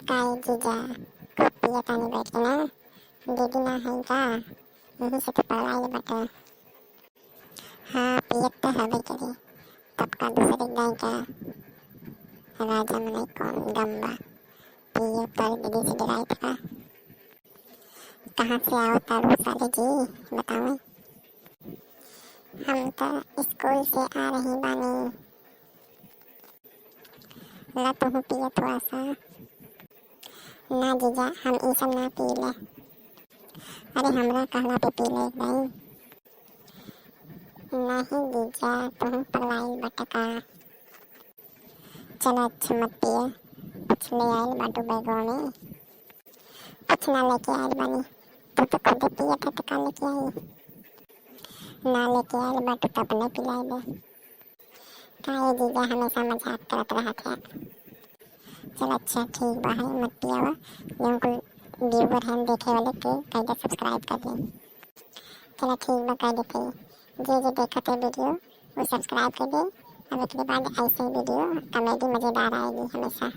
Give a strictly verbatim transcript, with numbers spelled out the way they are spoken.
काहे जीजा, खूब पिया तानी बैठ के ना, दीदी ना है का, यही से तो पगलाइल बाटे। हाँ, पियत तो हबे करी, तब का दूसरे गाय का राजा मनाई कौन गम बा, पिए तोर दीदी से डराई था। कहाँ से आओ तारू साले जी, बताओ। हम तो स्कूल से आ रही बानी। ला तुहू पिया थोड़ा सा। ना जीजा, हम ई सब ना पी ले। अरे हमरा कहला पे पी ले एक दाई। नहीं जीजा, तुहू पगलाइल बाटे का। चलो अच्छा मत पिए, कुछ ले आइल बाटू बैगवा में। कुछ ना लेके आइल बानी, तू तो खुदे पिए था तो का लेके आई? ना लेके आइल बाटू तो अपने पिलाई दे। काहे जीजा हमेशा मजाक करत रहत है। चल अच्छा ठीक बा है, मत पियावा। जौन कुल viewer हैं देखे वाले के कह दे subscribe कर दे। चला ठीक बा, कह देते। जे जे देखत है video वो subscribe कर दे। अब एकरे बाद ऐसे video comedy मजेदार आएगी हमेशा।